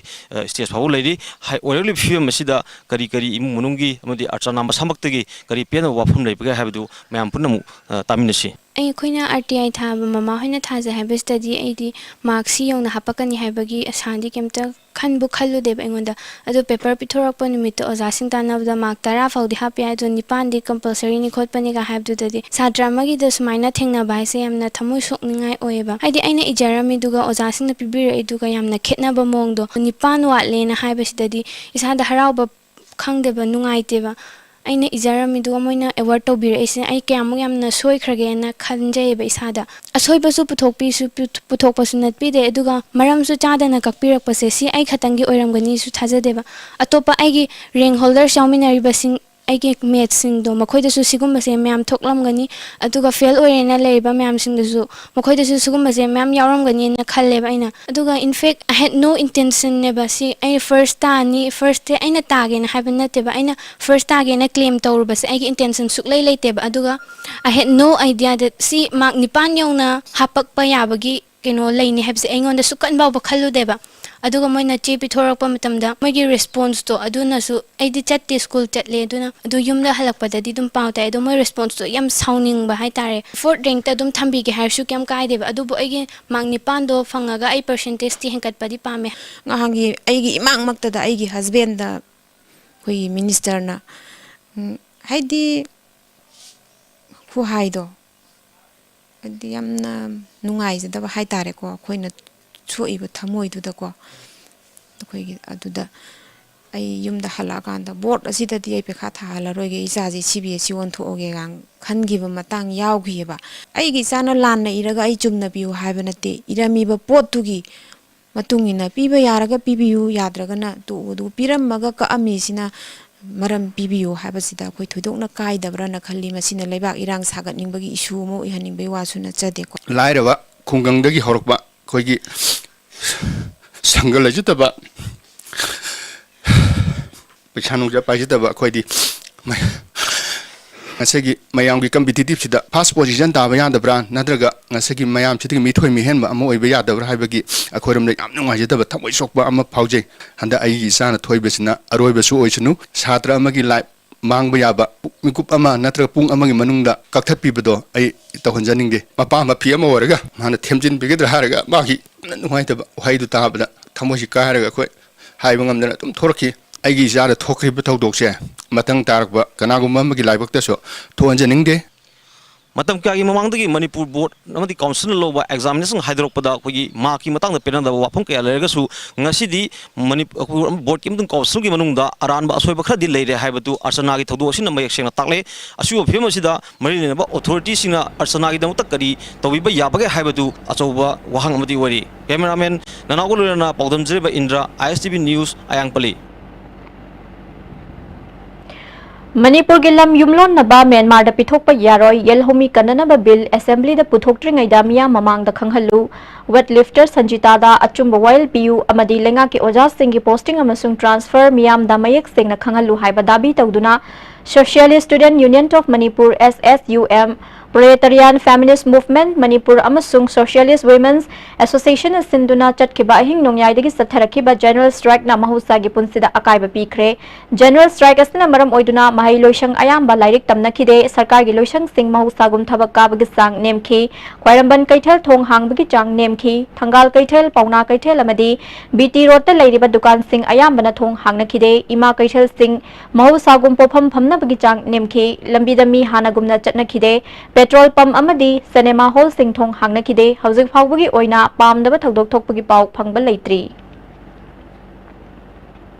ꯁ꯭ꯇꯦꯖ ꯐꯥꯎꯕ ꯂꯩꯔꯤ꯫ ꯑꯣꯏꯔꯛꯂꯤꯕ ꯐꯤꯕꯝ ꯑꯁꯤꯗ ꯀꯔꯤ ꯀꯔꯤ ꯏꯃꯨꯡ ꯃꯅꯨꯡꯒꯤ ꯑꯃꯗꯤ ꯑꯔꯆꯅꯥ ꯃꯁꯥꯃꯛꯇꯒꯤ ꯀꯔꯤ ꯄꯦꯟꯗꯕ ꯋꯥꯐꯝ ꯂꯩꯕꯒꯦ ꯍꯥꯏꯕꯗꯨ ꯃꯌꯥꯝ ꯄꯨꯝꯅꯃꯛ ꯇꯥꯃꯤꯟꯅꯁꯤ꯫ ꯑꯩꯈꯣꯏꯅ ꯑꯥꯔ ꯇꯤ ꯑꯥꯏ ꯊꯥꯕ ꯃꯃꯥ ꯍꯣꯏꯅ ꯊꯥꯖꯩ ꯍꯥꯏꯕꯁꯤꯗꯗꯤ ꯑꯩꯗꯤ ꯃꯥꯔꯛ ꯁꯤ ꯌꯧꯅ ꯍꯥꯞꯄꯛꯀꯅꯤ ꯍꯥꯏꯕꯒꯤ ꯑꯁꯥꯗꯤ ꯀꯩꯝꯇ ꯈꯟꯕꯨ ꯈꯜꯂꯨꯗꯦꯕ ꯑꯩꯉꯣꯟꯗ꯫ ꯑꯗꯨ ꯄꯦꯄꯔ ꯄꯤꯊꯣꯔꯛꯄ ꯅꯨꯃꯤꯠꯇꯣ ꯑꯣꯖꯥꯁꯤꯡ ꯇꯥꯟꯅꯕꯗ ꯃꯥꯔꯛ ꯇꯔꯥ ꯐꯥꯎꯗꯤ ꯍꯥꯞꯄ ꯌꯥꯏ, ꯑꯗꯣ ꯅꯤꯄꯥꯟꯗꯤ ꯀꯝꯄꯜꯁꯔꯤꯅꯤ ꯈꯣꯠꯄꯅꯤꯒ ꯍꯥꯏꯕꯗꯨꯗꯗꯤ ꯁꯥꯇ꯭ꯔ ꯑꯃꯒꯤꯗ ꯁꯨꯃꯥꯏꯅ ꯊꯦꯡꯅꯕ ꯍꯥꯏꯁꯦ ꯌꯥꯝꯅ ꯊꯃꯣꯏ ꯁꯣꯛꯅꯤꯡꯉꯥꯏ ꯑꯣꯏꯌꯦꯕ꯫ ꯍꯥꯏꯗꯤ ꯑꯩꯅ ꯏꯖꯔꯝꯃꯤꯗꯨꯒ ꯑꯣꯖꯥꯁꯤꯡꯅ ꯄꯤꯕꯤꯔꯛꯏꯗꯨꯒ ꯌꯥꯝꯅ ꯈꯦꯠꯅꯕ ꯃꯑꯣꯡꯗꯣ, ꯅꯤꯄꯥꯟ ꯋꯥꯠꯂꯦꯅ ꯍꯥꯏꯕꯁꯤꯗꯗꯤ ꯏꯁꯥꯗ ꯍꯔꯥꯎꯕ ꯈꯪꯗꯦꯕ, ꯅꯨꯡꯉꯥꯏꯇꯦꯕ꯫ ꯑꯩꯅ ꯏꯖꯔꯝꯃꯤꯗꯨꯒ ꯃꯣꯏꯅ ꯑꯦꯋꯥꯔꯗ ꯇꯧꯕꯤꯔꯛꯏꯁꯦ ꯑꯩ ꯀꯌꯥꯃꯨꯛ ꯌꯥꯝꯅ ꯁꯣꯏꯈ꯭ꯔꯒꯦꯅ ꯈꯟꯖꯩꯌꯦꯕ ꯏꯁꯥꯗ꯫ ꯑꯁꯣꯏꯕꯁꯨ ꯄꯨꯊꯣꯛꯄꯤꯁꯨ ꯄꯨꯊꯣꯛꯄꯁꯨ ꯅꯠꯄꯤꯗꯦ, ꯑꯗꯨꯒ ꯃꯔꯝꯁꯨ ꯆꯥꯗꯅ ꯀꯛꯄꯤꯔꯛꯄꯁꯦ ꯁꯤ ꯑꯩ ꯈꯛꯇꯪꯒꯤ ꯑꯣꯏꯔꯝꯒꯅꯤꯁꯨ ꯊꯥꯖꯗꯦꯕ꯫ ꯑꯇꯣꯞꯄ ꯑꯩꯒꯤ ꯔꯦꯡ ꯍꯣꯜꯗꯔꯁ ꯌꯥꯎꯃꯤꯟꯅꯔꯤꯕꯁꯤꯡ, ꯑꯩꯒꯤ ꯃꯦꯠꯁꯁꯤꯡꯗꯣ, ꯃꯈꯣꯏꯗꯁꯨ ꯁꯤꯒꯨꯝꯕꯁꯦ ꯃꯌꯥꯝ ꯊꯣꯛꯂꯝꯒꯅꯤ, ꯑꯗꯨꯒ ꯐꯦꯜ ꯑꯣꯏꯔꯦꯅ ꯂꯩꯔꯤꯕ ꯃꯌꯥꯝꯁꯤꯡꯗꯁꯨ ꯃꯈꯣꯏꯗꯁꯨ ꯁꯤꯒꯨꯝꯕꯁꯦ ꯃꯌꯥꯝ ꯌꯥꯎꯔꯝꯒꯅꯤꯅ ꯈꯜꯂꯦꯕ ꯑꯩꯅ꯫ ꯑꯗꯨꯒ in fact I had no intentionꯅꯦꯕ ꯁꯤ ꯑꯩ ꯐꯥꯔꯁ ꯇꯥꯅꯤ, ꯐꯥꯔꯁꯁꯦ ꯑꯩꯅ ꯇꯥꯒꯦꯅ ꯍꯥꯏꯕ ꯅꯠꯇꯦꯕ, ꯑꯩꯅ ꯐꯥꯔꯁ ꯇꯥꯒꯦꯅ ꯀ꯭ꯂꯦꯝ ꯇꯧꯔꯨꯕꯁꯦ ꯑꯩꯒꯤ ꯏꯟꯇꯦꯟꯁꯟ ꯁꯨꯛꯂꯩ ꯂꯩꯇꯦꯕ꯫ ꯑꯗꯨꯒ I had no idea that ꯁꯤ ꯃꯥꯔꯛ ꯅꯤꯄꯥꯟ ꯌꯧꯅ ꯍꯥꯞꯄꯛꯄ ꯌꯥꯕꯒꯤ ꯀꯩꯅꯣ ꯂꯩꯅꯤ ꯍꯥꯏꯕꯁꯦ ꯑꯩꯉꯣꯟꯗ ꯁꯨꯛꯀꯟ ꯐꯥꯎꯕ ꯈꯜꯂꯨꯗꯦꯕ꯫ ꯑꯗꯨꯒ ꯃꯣꯏꯅ ꯆꯦ ꯄꯤꯊꯣꯔꯛꯄ ꯃꯇꯝꯗ ꯃꯣꯏꯒꯤ ꯔꯦꯁꯄꯣꯟꯁꯇꯣ, ꯑꯗꯨꯅꯁꯨ, ꯑꯩꯗꯤ ꯆꯠꯇꯦ, ꯁ꯭ꯀꯨꯜ ꯆꯠꯂꯦ, ꯑꯗꯨꯅ, ꯑꯗꯨ ꯌꯨꯝꯗ ꯍꯜꯂꯛꯄꯗꯗꯤ ꯑꯗꯨꯝ ꯄꯥꯎ ꯇꯥꯏ꯫ ꯑꯗꯣ ꯃꯣꯏ ꯔꯦꯁꯄꯣꯟꯁꯇꯣ ꯌꯥꯝ ꯁꯥꯎꯅꯤꯡꯕ ꯍꯥꯏꯇꯥꯔꯦ꯫ ꯐꯣꯔꯠ ꯔꯦꯡꯛꯇ ꯑꯗꯨꯝ ꯊꯝꯕꯤꯒꯦ ꯍꯥꯏꯔꯁꯨ ꯀꯩꯝ ꯀꯥꯏꯗꯦꯕ, ꯑꯗꯨꯕꯨ ꯑꯩꯒꯤ ꯃꯥꯔꯛ ꯅꯤꯄꯥꯟꯗꯣ ꯐꯪꯉꯒ ꯑꯩ ꯄꯔꯁꯦꯟꯇꯦꯖꯇꯤ ꯍꯦꯟꯒꯠꯄꯗꯤ ꯄꯥꯝꯃꯦ꯫ ꯉꯍꯥꯟꯒꯤ ꯑꯩꯒꯤ ꯏꯃꯥꯡꯃꯛꯇꯗ ꯑꯩꯒꯤ ꯍꯁꯕꯦꯟꯗ ꯑꯩꯈꯣꯏꯒꯤ ꯃꯤꯅꯤꯁꯇꯔꯅ, ꯎꯝ, ꯍꯥꯏꯗꯤ, ꯈꯨꯍꯥꯏꯗꯣ, ꯍꯥꯏꯗꯤ, ꯌꯥꯝꯅ ꯅꯨꯡꯉꯥꯏꯖꯗꯕ ꯍꯥꯏꯇꯥꯔꯦꯀꯣ, ꯑꯩꯈꯣꯏꯅ ꯁꯣꯛꯏꯕ ꯊꯃꯣꯏꯗꯨꯗꯀꯣ꯫ ꯑꯩꯈꯣꯏꯒꯤ ꯑꯗꯨꯗ ꯑꯩ ꯌꯨꯝꯗ ꯍꯜꯂꯛꯑꯀꯥꯟꯗ, "ꯕꯣꯔꯗ ꯑꯁꯤꯗꯗꯤ ꯑꯩ ꯄꯩꯈꯥ ꯊꯥꯍꯜꯂꯔꯣꯏꯒꯦ, ꯏꯆꯥꯁꯦ ꯁꯤ ꯕꯤ ꯑꯦꯁ ꯁꯤ ꯑꯣꯟꯊꯣꯛꯑꯒꯦꯒ" ꯈꯟꯈꯤꯕ ꯃꯇꯥꯡ ꯌꯥꯎꯈꯤꯑꯕ꯫ ꯑꯩꯒꯤ ꯏꯆꯥꯅ ꯂꯥꯟꯅ ꯏꯔꯒ ꯑꯩ ꯆꯨꯝꯅ ꯄꯤꯌꯨ ꯍꯥꯏꯕ ꯅꯠꯇꯦ, ꯏꯔꯝꯃꯤꯕ ꯄꯣꯠꯇꯨꯒꯤ ꯃꯇꯨꯡ ꯏꯟꯅ ꯄꯤꯕ ꯌꯥꯔꯒ ꯄꯤꯕꯤꯌꯨ, ꯌꯥꯗ꯭ꯔꯒꯅ ꯇꯣꯛꯎ꯫ ꯑꯗꯨꯒ ꯄꯤꯔꯝꯃꯒ ꯀꯛꯑꯝꯃꯤꯁꯤꯅ ꯃꯔꯝ ꯄꯤꯕꯤꯌꯨ ꯍꯥꯏꯕꯁꯤꯗ ꯑꯩꯈꯣꯏ ꯊꯣꯏꯗꯣꯛꯅ ꯀꯥꯏꯗꯕ꯭ꯔꯅ ꯈꯜꯂꯤ꯫ ꯃꯁꯤꯅ ꯂꯩꯕꯥꯛ ꯏꯔꯥꯡ ꯁꯥꯒꯠꯅꯤꯡꯕꯒꯤ ꯏꯁꯨ ꯑꯃ ꯑꯣꯏꯍꯟꯅꯤꯡꯕꯒꯤ ꯋꯥꯁꯨ ꯅꯠꯆꯗꯦꯀꯣ꯫ ꯂꯥꯏꯔꯕ ꯈꯨꯡꯒꯪꯗꯒꯤ ꯍꯧꯔꯛꯄ ꯑꯩꯈꯣꯏꯒꯤ ꯁꯪꯒ ꯂꯩꯖꯗꯕ, ꯄꯩꯁꯥ ꯅꯨꯡꯁꯥ ꯄꯥꯏꯖꯗꯕ ꯑꯩꯈꯣꯏꯗꯤ ꯃ-, ꯉꯁꯤꯒꯤ ꯃꯌꯥꯝꯒꯤ ꯀꯝꯄꯤꯇꯤꯇꯤꯞꯁꯤꯗ ꯐꯥꯔꯁ ꯄꯣꯖꯤꯁꯟ ꯇꯥꯕ ꯌꯥꯗꯕ꯭ꯔꯥ, ꯅꯠꯇ꯭ꯔꯒ ꯉꯁꯤꯒꯤ ꯃꯌꯥꯝꯁꯤꯗꯒꯤ ꯃꯤꯊꯣꯏ ꯃꯤꯍꯦꯟꯕ ꯑꯃ ꯑꯣꯏꯕ ꯌꯥꯗꯕ꯭ꯔꯥ ꯍꯥꯏꯕꯒꯤ ꯑꯩꯈꯣꯏꯔꯣꯝꯗ ꯌꯥꯝ ꯅꯨꯡꯉꯥꯏꯖꯗꯕ, ꯊꯃꯣꯏ ꯁꯣꯛꯄ ꯑꯃ ꯐꯥꯎꯖꯩ꯫ ꯍꯟꯗꯛ ꯑꯩꯒꯤ ꯏꯆꯥꯅ ꯊꯣꯏꯕꯁꯤꯅ ꯑꯔꯣꯏꯕꯁꯨ ꯑꯣꯏꯁꯅꯨ꯫ ꯁꯥꯇ꯭ꯔ ꯑꯃꯒꯤ ꯂꯥꯏꯐ ꯃꯥꯡꯕ ꯌꯥꯕ ꯃꯤꯀꯨꯞ ꯑꯃ ꯅꯠꯇ꯭ꯔꯒ ꯄꯨꯡ ꯑꯃꯒꯤ ꯃꯅꯨꯡꯗ ꯀꯛꯊꯠꯄꯤꯕꯗꯣ ꯑꯩ ꯇꯧꯍꯟꯖꯅꯤꯡꯗꯦ꯫ ꯃꯄꯥ ꯃꯐꯤ ꯑꯃ ꯑꯣꯏꯔꯒ ꯃꯥꯅ ꯊꯦꯝꯖꯤꯟꯕꯤꯒꯗ꯭ꯔꯥ ꯍꯥꯏꯔꯒ ꯃꯥꯒꯤ ꯌꯥꯝꯅ ꯅꯨꯡꯉꯥꯏꯇꯕ ꯋꯥꯍꯩꯗꯨ ꯇꯥꯕꯗ ꯊꯃꯣꯏꯁꯤ ꯀꯥꯏꯔꯒ ꯑꯩꯈꯣꯏ ꯍꯥꯏꯕ ꯉꯝꯗꯅ ꯑꯗꯨꯝ ꯊꯣꯔꯛꯈꯤ꯫ ꯑꯩꯒꯤ ꯏꯆꯥꯗ ꯊꯣꯛꯈꯤꯕ ꯊꯧꯗꯣꯛꯁꯦ ꯃꯊꯪ ꯇꯥꯔꯛꯄ ꯀꯅꯥꯒꯨꯝꯕ ꯑꯃꯒꯤ ꯂꯥꯏꯕꯛꯇꯁꯨ ꯊꯣꯛꯍꯟꯖꯅꯤꯡꯗꯦ꯫ ꯃꯇꯝ ꯀꯌꯥꯒꯤ ꯃꯃꯥꯡꯗꯒꯤ ꯃꯅꯤꯄꯨꯔ ꯕꯣꯔꯗ ꯑꯃꯗꯤ ꯀꯥꯎꯟꯁꯤꯜꯅ ꯂꯧꯕ ꯑꯦꯛꯖꯥꯃꯤꯅꯦꯁꯟ ꯍꯥꯏꯗꯣꯔꯛꯄꯗ ꯑꯩꯈꯣꯏꯒꯤ ꯃꯥꯔꯛꯀꯤ ꯃꯇꯥꯡꯗ ꯄꯦꯟꯅꯗꯕ ꯋꯥꯐꯝ ꯀꯌꯥ ꯂꯩꯔꯒꯁꯨ, ꯉꯁꯤꯗꯤ ꯃꯅꯤ-, ꯑꯩꯈꯣꯏ ꯕꯣꯔꯗꯀꯤ ꯑꯃꯁꯨꯡ ꯀꯥꯎꯟꯁꯤꯜꯒꯤ ꯃꯅꯨꯡꯗ ꯑꯔꯥꯟꯕ ꯑꯁꯣꯏꯕ ꯈꯔꯗꯤ ꯂꯩꯔꯦ ꯍꯥꯏꯕꯗꯨ ꯑꯔꯆꯅꯥꯒꯤ ꯊꯧꯗꯣꯛ ꯑꯁꯤꯅ ꯃꯌꯦꯛ ꯁꯦꯡꯅ ꯇꯥꯛꯂꯦ꯫ ꯑꯁꯤꯒꯨꯝꯕ ꯐꯤꯕꯝ ꯑꯁꯤꯗ ꯃꯔꯤ ꯂꯩꯅꯕ ꯑꯣꯊꯣꯔꯤꯇꯤꯁꯤꯡꯅ ꯑꯔꯆꯅꯥꯒꯤꯗꯃꯛꯇ ꯀꯔꯤ ꯇꯧꯕꯤꯕ ꯌꯥꯕꯒꯦ ꯍꯥꯏꯕꯗꯨ ꯑꯆꯧꯕ ꯋꯥꯍꯪ ꯑꯃꯗꯤ ꯑꯣꯏꯔꯤ꯫ ꯀꯦꯃꯦꯔꯥꯃꯦꯟ ꯅꯅꯥꯎꯒ ꯂꯣꯏꯅꯅ ꯄꯥꯎꯗꯝꯖꯔꯤꯕ ꯏꯟꯗ꯭ꯔ, ꯑꯥꯏ ꯑꯦꯁ ꯇꯤ ꯚꯤ ꯅ꯭ꯌꯨꯁ, ꯑꯌꯥꯡꯄꯜꯂꯤ꯫ ꯃꯅꯤꯄꯨꯔꯒꯤ ꯂꯝ ꯌꯨꯝꯂꯣꯟꯅꯕ ꯃ꯭ꯌꯥꯟꯃꯥꯔꯗ ꯄꯤꯊꯣꯛꯄ ꯌꯥꯔꯣꯏ, ꯌꯦꯜꯍꯧꯃꯤ ꯀꯟꯅꯅꯕ ꯕꯤꯜ ꯑꯦꯁꯦꯝꯕ꯭ꯂꯤꯗ ꯄꯨꯊꯣꯛꯇ꯭ꯔꯤꯉꯩꯗ ꯃꯤꯌꯥꯝ ꯃꯃꯥꯡꯗ ꯈꯪꯍꯜꯂꯨ, ꯋꯦꯠ ꯂꯤꯐꯇꯔ ꯁꯟꯖꯤꯇꯥꯗ ꯑꯆꯨꯝꯕ ꯋꯥꯌꯦꯜ ꯄꯤꯌꯨ ꯑꯃꯗꯤ ꯂꯩꯉꯥꯛꯀꯤ ꯑꯣꯖꯥꯁꯤꯡꯒꯤ ꯄꯣꯁꯇꯤꯡ ꯑꯃꯁꯨꯡ ꯇ꯭ꯔꯥꯟꯁꯐꯔ ꯃꯤꯌꯥꯝꯗ ꯃꯌꯦꯛ ꯁꯦꯡꯅ ꯈꯪꯍꯜꯂꯨ ꯍꯥꯏꯕ ꯗꯥꯕꯤ ꯇꯧꯗꯨꯅ Socialist Student Union of Manipur, S S U M, Proletarian Feminist Movement Manipur ꯑꯃꯁꯨꯡ Socialist Women's Associationꯅ ꯁꯤꯟꯗꯨꯅ ꯆꯠꯈꯤꯕ ꯑꯍꯤꯡ ꯅꯣꯡꯌꯥꯏꯗꯒꯤ ꯆꯠꯊꯔꯛꯈꯤꯕ General Strikeꯅ ꯃꯍꯧꯁꯥꯒꯤ ꯄꯨꯟꯁꯤꯗ ꯑꯀꯥꯏꯕ ꯄꯤꯈ꯭ꯔꯦ꯫ General Strike ꯑꯁꯤꯅ ꯃꯔꯝ ꯑꯣꯏꯗꯨꯅ ꯃꯍꯩ ꯂꯣꯏꯁꯪ ꯑꯌꯥꯝꯕ ꯂꯥꯏꯔꯤꯛ ꯇꯝꯅꯈꯤꯗꯦ꯫ ꯁꯔꯀꯥꯔꯒꯤ ꯂꯣꯏꯁꯪꯁꯤꯡ ꯃꯍꯧꯁꯥꯒꯨꯝ ꯊꯕꯛ ꯀꯥꯕꯒꯤ ꯆꯥꯡ ꯅꯦꯝꯈꯤ꯫ ꯈ꯭ꯋꯥꯏꯔꯝꯕꯟ ꯀꯩꯊꯦꯜ ꯊꯣꯡ ꯍꯥꯡꯕꯒꯤ ꯆꯥꯡ ꯅꯦꯝꯈꯤ꯫ ꯊꯪꯒꯥꯜ ꯀꯩꯊꯦꯜ, ꯄꯥꯎꯅꯥ ꯀꯩꯊꯦꯜ ꯑꯃꯗꯤ B T Roadꯇ ꯂꯩꯔꯤꯕ ꯗꯨꯀꯥꯟꯁꯤꯡ ꯑꯌꯥꯝꯕꯅ ꯊꯣꯡ ꯍꯥꯡꯅꯈꯤꯗꯦ꯫ ꯏꯃꯥ ꯀꯩꯊꯦꯜꯁꯤꯡ ꯃꯍꯧꯁꯥꯒꯨꯝ ꯄꯣꯠꯐꯝ ꯐꯝꯅꯕꯒꯤ ꯆꯥꯡ ꯅꯦꯝꯈꯤ꯫ ꯂꯝꯕꯤꯗ ꯃꯤ ꯍꯥꯟꯅꯒꯨꯝꯅ ꯆꯠꯅꯈꯤꯗꯦ꯫ Petrol pump ꯑꯃꯗꯤ cinema hallꯁꯤꯡ ꯊꯣꯡ ꯍꯥꯡꯅꯈꯤꯗꯦ꯫ ꯍꯧꯖꯤꯛ ꯐꯥꯎꯕꯒꯤ ꯑꯣꯏꯅ ꯄꯥꯝꯗꯕ ꯊꯧꯗꯣꯛ ꯊꯣꯛꯄꯒꯤ ꯄꯥꯎ ꯐꯪꯕ ꯂꯩꯇ꯭ꯔꯤ꯫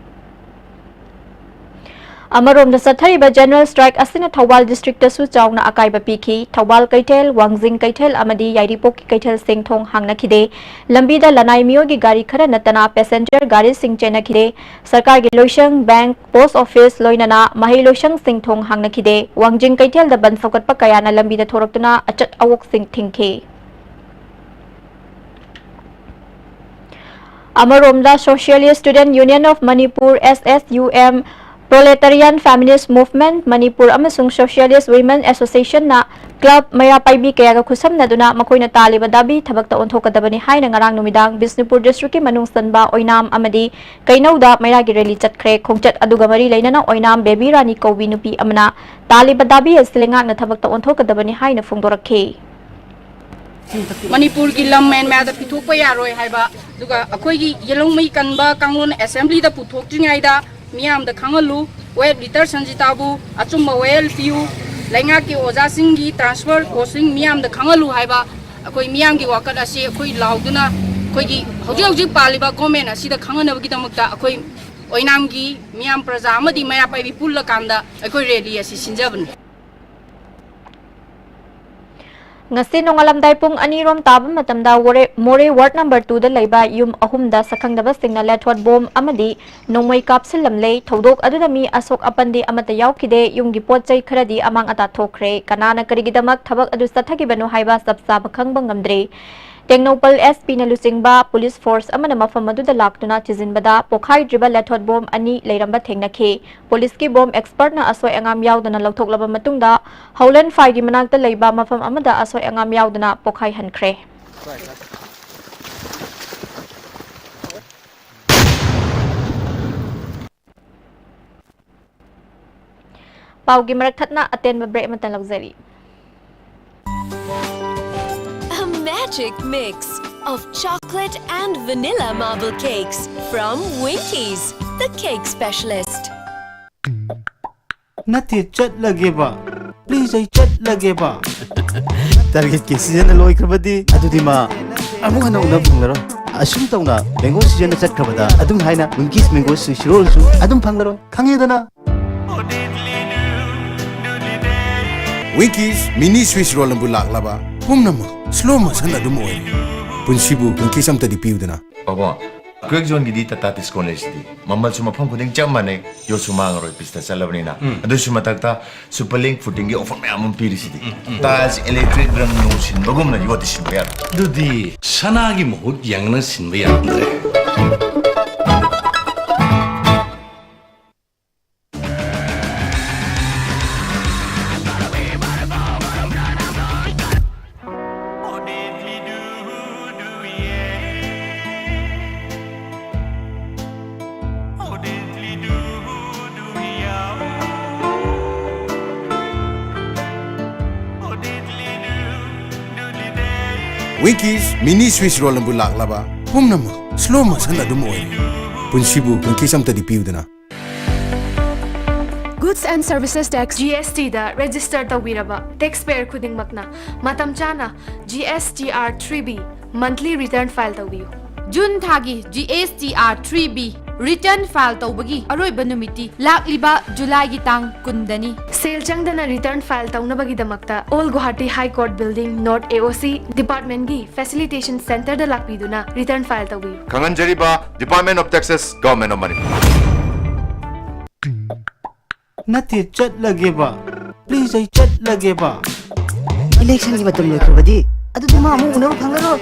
ꯑꯃꯔꯣꯝꯗ ꯆꯠꯊꯔꯤꯕ General Strike ꯑꯁꯤꯅ ꯊꯧꯕꯥꯜ districtꯇꯁꯨ ꯆꯥꯎꯅ ꯑꯀꯥꯏꯕ ꯄꯤꯈꯤ꯫ ꯊꯧꯕꯥꯜ ꯀꯩꯊꯦꯜ, ꯋꯥꯡꯖꯤꯡ ꯀꯩꯊꯦꯜ ꯑꯃꯗꯤ ꯌꯥꯏꯔꯤꯄꯣꯛꯀꯤ ꯀꯩꯊꯦꯜꯁꯤꯡ ꯊꯣꯡ ꯍꯥꯡꯅꯈꯤꯗꯦ꯫ ꯂꯝꯕꯤꯗ ꯂꯅꯥꯏ ꯃꯤꯑꯣꯏꯒꯤ ꯒꯥꯔꯤ ꯈꯔ ꯅꯠꯇꯅ passenger ꯒꯥꯔꯤꯁꯤꯡ ꯆꯦꯟꯅꯈꯤꯗꯦ꯫ ꯁꯔꯀꯥꯔꯒꯤ ꯂꯣꯏꯁꯪ, bank, post office ꯂꯣꯏꯅꯅ ꯃꯍꯩ ꯂꯣꯏꯁꯪꯁꯤꯡ ꯊꯣꯡ ꯍꯥꯡꯅꯈꯤꯗꯦ꯫ ꯋꯥꯡꯖꯤꯡ ꯀꯩꯊꯦꯜꯗ ꯕꯟ ꯁꯧꯒꯠꯄ ꯀꯌꯥꯅ ꯂꯝꯕꯤꯗ ꯊꯣꯔꯛꯇꯨꯅ ꯑꯆꯠ ꯑꯋꯣꯛꯁꯤꯡ ꯊꯤꯡꯈꯤ꯫ ꯑꯃꯔꯣꯝꯗ Socialist Student Union of Manipur, S S U M, Proletarian Feminist Movement Manipur ꯑꯃꯁꯨꯡ Socialist Women Associationꯅ club ꯃꯩꯔꯥ ꯄꯥꯏꯕꯤ ꯀꯌꯥꯒ ꯈꯨꯠꯁꯝꯅꯗꯨꯅ ꯃꯈꯣꯏꯅ ꯇꯥꯜꯂꯤꯕ ꯗꯥꯕꯤ ꯊꯕꯛꯇ ꯑꯣꯟꯊꯣꯛꯀꯗꯕꯅꯤ ꯍꯥꯏꯅ ꯉꯔꯥꯡ ꯅꯨꯃꯤꯗꯥꯡ ꯕꯤꯁꯅꯨꯄꯨꯔ districtꯀꯤ ꯃꯅꯨꯡ ꯆꯟꯕ ꯑꯣꯏꯅꯥꯝ ꯑꯃꯗꯤ ꯀꯩꯅꯧꯗ ꯃꯩꯔꯥꯒꯤ rally ꯆꯠꯈ꯭ꯔꯦ꯫ ꯈꯣꯡꯆꯠ ꯑꯗꯨꯒ ꯃꯔꯤ ꯂꯩꯅꯅ ꯑꯣꯏꯅꯥꯝ ꯕꯦꯕꯤ ꯔꯥꯅꯤ ꯀꯧꯕꯤ ꯅꯨꯄꯤ ꯑꯃꯅ ꯇꯥꯜꯂꯤꯕ ꯗꯥꯕꯤ ꯑꯁꯤ ꯂꯩꯉꯥꯛꯅ ꯊꯕꯛꯇ ꯑꯣꯟꯊꯣꯛꯀꯗꯕꯅꯤ ꯍꯥꯏꯅ ꯐꯣꯡꯗꯣꯔꯛꯈꯤ꯫ ꯃꯅꯤꯄꯨꯔꯒꯤ ꯂꯝ ꯃꯦꯟꯃꯥꯗ ꯄꯤꯊꯣꯛꯄ ꯌꯥꯔꯣꯏ ꯍꯥꯏꯕ, ꯑꯗꯨꯒ ꯑꯩꯈꯣꯏꯒꯤ ꯌꯦꯜꯍꯧꯃꯩ ꯀꯟꯕ ꯀꯥꯡꯂꯣꯟ assemblyꯗ ꯄꯨꯊꯣꯛꯇ꯭ꯔꯤꯉꯩꯗ ꯃꯤꯌꯥꯝꯗ ꯈꯪꯍꯜꯂꯨ, ꯋꯦꯠ ꯂꯤꯇꯔ ꯁꯟꯖꯤꯇꯥꯕꯨ ꯑꯆꯨꯝꯕ ꯋꯥꯌꯦꯜ ꯄꯤꯌꯨ, ꯂꯩꯉꯥꯛꯀꯤ ꯑꯣꯖꯥꯁꯤꯡꯒꯤ transfer posting ꯃꯤꯌꯥꯝꯗ ꯈꯪꯍꯜꯂꯨ ꯍꯥꯏꯕ ꯑꯩꯈꯣꯏ ꯃꯤꯌꯥꯝꯒꯤ ꯋꯥꯀꯠ ꯑꯁꯤ ꯑꯩꯈꯣꯏ ꯂꯥꯎꯗꯨꯅ ꯑꯩꯈꯣꯏꯒꯤ ꯍꯧꯖꯤꯛ ꯍꯧꯖꯤꯛ ꯄꯥꯜꯂꯤꯕ government ꯑꯁꯤꯗ ꯈꯪꯍꯟꯅꯕꯒꯤꯗꯃꯛꯇ ꯑꯩꯈꯣꯏ ꯑꯣꯏꯅꯥꯝꯒꯤ ꯃꯤꯌꯥꯝ ꯄ꯭ꯔꯖꯥ ꯑꯃꯗꯤ ꯃꯩꯔꯥ ꯄꯥꯏꯕꯤ ꯄꯨꯜꯂꯀꯥꯟꯗ ꯑꯩꯈꯣꯏ rally ꯑꯁꯤ ꯁꯤꯟꯖꯕꯅꯤ꯫ ꯉꯁꯤ ꯅꯣꯡꯉꯥꯜꯂꯝꯗꯥꯏ ꯄꯨꯡ ꯑꯅꯤꯔꯣꯝ ꯇꯥꯕ ꯃꯇꯝꯗ ꯃꯣꯔꯦ, ꯃꯣꯔꯦ ward number twoꯗ ꯂꯩꯕ ꯌꯨꯝ ꯑꯍꯨꯝꯗ ꯁꯛꯈꯪꯗꯕꯁꯤꯡꯅ ꯂꯦꯊꯣꯠ ꯕꯣꯝ ꯑꯃꯗꯤ ꯅꯣꯡꯃꯩ ꯀꯥꯞꯁꯤꯜꯂꯝꯂꯦ꯫ ꯊꯧꯗꯣꯛ ꯑꯗꯨꯗ ꯃꯤ ꯑꯁꯣꯛ ꯑꯄꯟꯗꯤ ꯑꯃꯠꯇ ꯌꯥꯎꯈꯤꯗꯦ꯫ ꯌꯨꯝꯒꯤ ꯄꯣꯠ ꯆꯩ ꯈꯔꯗꯤ ꯑꯃꯥꯡ ꯑꯇꯥ ꯊꯣꯛꯈ꯭ꯔꯦ꯫ ꯀꯅꯥꯅ ꯀꯔꯤꯒꯤꯗꯃꯛ ꯊꯕꯛ ꯑꯗꯨ ꯆꯠꯊꯈꯤꯕꯅꯣ ꯍꯥꯏꯕ ꯆꯞ ꯆꯥꯕ ꯈꯪꯕ ꯉꯝꯗ꯭ꯔꯤ꯫ ꯇꯦꯡꯅꯧꯄꯜ ꯑꯦꯁ ꯄꯤꯅ ꯂꯨꯆꯤꯡꯕ ꯄꯨꯂꯤꯁ ꯐꯣꯔꯁ ꯑꯃꯅ ꯃꯐꯝ ꯑꯗꯨꯗ ꯂꯥꯛꯇꯨꯅ ꯊꯤꯖꯤꯟꯕꯗ ꯄꯣꯈꯥꯏꯗ꯭ꯔꯤꯕ ꯂꯦꯊꯣꯠ ꯕꯣꯝ ꯑꯅꯤ ꯂꯩꯔꯝꯕ ꯊꯦꯡꯅꯈꯤ꯫ ꯄꯨꯂꯤꯁꯀꯤ ꯕꯣꯝ ꯑꯦꯛꯁꯄꯔꯠꯅ ꯑꯁꯣꯏ ꯑꯉꯥꯝ ꯌꯥꯎꯗꯅ ꯂꯧꯊꯣꯛꯂꯕ ꯃꯇꯨꯡꯗ ꯍꯧꯂꯦꯟ ꯐꯥꯏꯒꯤ ꯃꯅꯥꯛꯇ ꯂꯩꯕ ꯃꯐꯝ ꯑꯃꯗ ꯑꯁꯣꯏ ꯑꯉꯥꯝ ꯌꯥꯎꯗꯅ ꯄꯣꯈꯥꯏꯍꯟꯈ꯭ꯔꯦ꯫ ꯄꯥꯎꯒꯤ ꯃꯔꯛ ꯊꯠꯅ ꯑꯇꯦꯟꯕ ꯕ꯭ꯔꯦꯛ ꯑꯃꯇ ꯂꯧꯖꯔꯤ꯫ A magic mix of chocolate and vanilla marble cakes from Winkies, the cake specialist. ꯅꯠꯇꯦ, ꯆꯠꯂꯒꯦꯕ꯫ ꯄ꯭ꯂꯤꯖ, ꯑꯩ ꯆꯠꯂꯒꯦꯕ꯫ ꯇꯥꯔꯒꯦꯠꯀꯤ ꯁꯤꯖꯟꯅ ꯂꯣꯏꯈ꯭ꯔꯕꯗꯤ ꯑꯗꯨꯗꯤ ꯃꯥ ꯑꯃꯨꯛ ꯍꯟꯅ ꯎꯅꯕ ꯐꯪꯂꯔꯣꯏ꯫ ꯑꯁꯨꯝ ꯇꯧꯅ ꯃꯦꯡꯒꯣ ꯁꯤꯖꯟꯅ ꯆꯠꯈ꯭ꯔꯕꯗ ꯑꯗꯨꯝ ꯍꯥꯏꯅ ꯋꯤꯡꯀꯤꯁ ꯃꯦꯡꯒꯣ ꯁ꯭ꯋꯤꯁ ꯔꯣꯜꯁꯨ ꯑꯗꯨꯝ ꯐꯪꯂꯔꯣꯏ꯫ ꯈꯪꯉꯦꯗꯅ? ꯋꯤꯡꯀꯤꯁ ꯃꯤꯅꯤ ꯁ꯭ꯋꯤꯁ ꯔꯣꯜꯅꯕꯨ ꯂꯥꯛꯂꯕ ꯄꯨꯝꯅꯃꯛ ꯁ꯭ꯂꯣ ꯃꯣꯁꯟ ꯑꯗꯨꯝ ꯑꯣꯏꯔꯦ꯫ ꯄꯨꯟꯁꯤꯕꯨ ꯋꯤꯡꯀꯤꯁ ꯑꯝꯇꯗꯤ ꯄꯤꯌꯨꯗꯅ꯫ ꯄꯥꯕꯨꯡ, ꯀ꯭ꯋꯦꯛ ꯖꯣꯟꯒꯤꯗꯤ ꯇꯥꯇꯥ ꯇꯤꯁꯀꯣꯟ ꯂꯩꯁꯤꯗꯤ꯫ ꯃꯃꯜꯁꯨ ꯃꯐꯝ ꯈꯨꯗꯤꯡ ꯆꯞ ꯃꯥꯟꯅꯩ, ꯌꯣꯠꯁꯨ ꯃꯥꯡꯉꯔꯣꯏ, ꯄꯤꯁꯇ ꯆꯠꯂꯕꯅꯤꯅ꯫ ꯑꯗꯨꯁꯨ ꯃꯊꯛꯇ ꯁꯨꯄꯔ ꯂꯤꯡ ꯐꯨꯇꯤꯡꯒꯤ ꯑꯣꯐꯔ ꯃꯌꯥꯝ ꯑꯃ ꯄꯤꯔꯤꯁꯤꯗꯤ꯫ ꯇꯥꯏꯜꯁ ꯏꯂꯦꯛꯇ꯭ꯔꯤꯛ ꯔꯪ ꯅꯨꯡ ꯁꯤꯟꯕꯒꯨꯝꯅ ꯌꯣꯠꯇꯤ ꯁꯤꯟꯕ ꯌꯥꯔꯣꯏ꯫ ꯑꯗꯨꯗꯤ ꯁꯅꯥꯒꯤ ꯃꯍꯨꯠ ꯌꯥꯡꯅ ꯁꯤꯟꯕ ꯌꯥꯔꯝꯗ꯭ꯔꯦ꯫ ꯋꯤꯡꯀꯤꯁ ꯃꯤꯅꯤ ꯁ꯭ꯋꯤꯁ ꯔꯣꯜꯅꯕꯨ ꯂꯥꯛꯂꯕ ꯄꯨꯝꯅꯃꯛ ꯁ꯭ꯂꯣ ꯃꯣꯁꯟ ꯑꯗꯨꯝ ꯑꯣꯏꯔꯦ꯫ ꯄꯨꯟꯁꯤꯕꯨ ꯋꯤꯡꯀꯤꯁ ꯑꯝꯇꯗꯤ ꯄꯤꯌꯨꯗꯅ꯫ Goods and Services Tax, G S T the register ꯇꯧꯕꯤꯔꯕ taxpayer ꯈꯨꯗꯤꯡꯃꯛꯅ ꯃꯇꯝ ꯆꯥꯅ G S T R three B monthly return file ꯇꯧꯕꯤꯌꯨ꯫ ꯖꯨꯟ ꯊꯥꯒꯤ G S T R three B return file ꯇꯧꯕꯒꯤ ꯑꯔꯣꯏꯕ ꯅꯨꯃꯤꯠꯇꯤ ꯂꯥꯛꯂꯤꯕ ꯖꯨꯂꯥꯏꯒꯤ ꯇꯥꯡ ꯀꯨꯟꯗꯅꯤ꯫ ꯁꯦꯜ ꯆꯪꯗꯅ return file ꯇꯧꯅꯕꯒꯤꯗꯃꯛꯇ Old Guwahati High Court Building, North A O C department ꯀꯤ facilitation center ꯗ ꯂꯥꯛꯄꯤꯗꯨꯅ return file ꯇꯧꯕꯤꯌꯨ꯫ ꯈꯪꯍꯟꯖꯔꯤꯕ Department of Taxes, Government of Manipur꯫ ꯅꯠꯇꯦ, ꯆꯠꯂꯒꯦꯕ꯫ ꯄ꯭ꯂꯤꯖ, ꯑꯩ ꯆꯠꯂꯒꯦꯕ꯫ ꯏꯂꯦꯛꯁꯟꯒꯤ ꯃꯇꯝ ꯂꯣꯏꯈ꯭ꯔꯕꯗꯤ ꯑꯗꯨꯗꯤ ꯃꯥ ꯑꯃꯨꯛ ꯎꯅꯕ ꯐꯪꯂꯔꯣꯏ꯫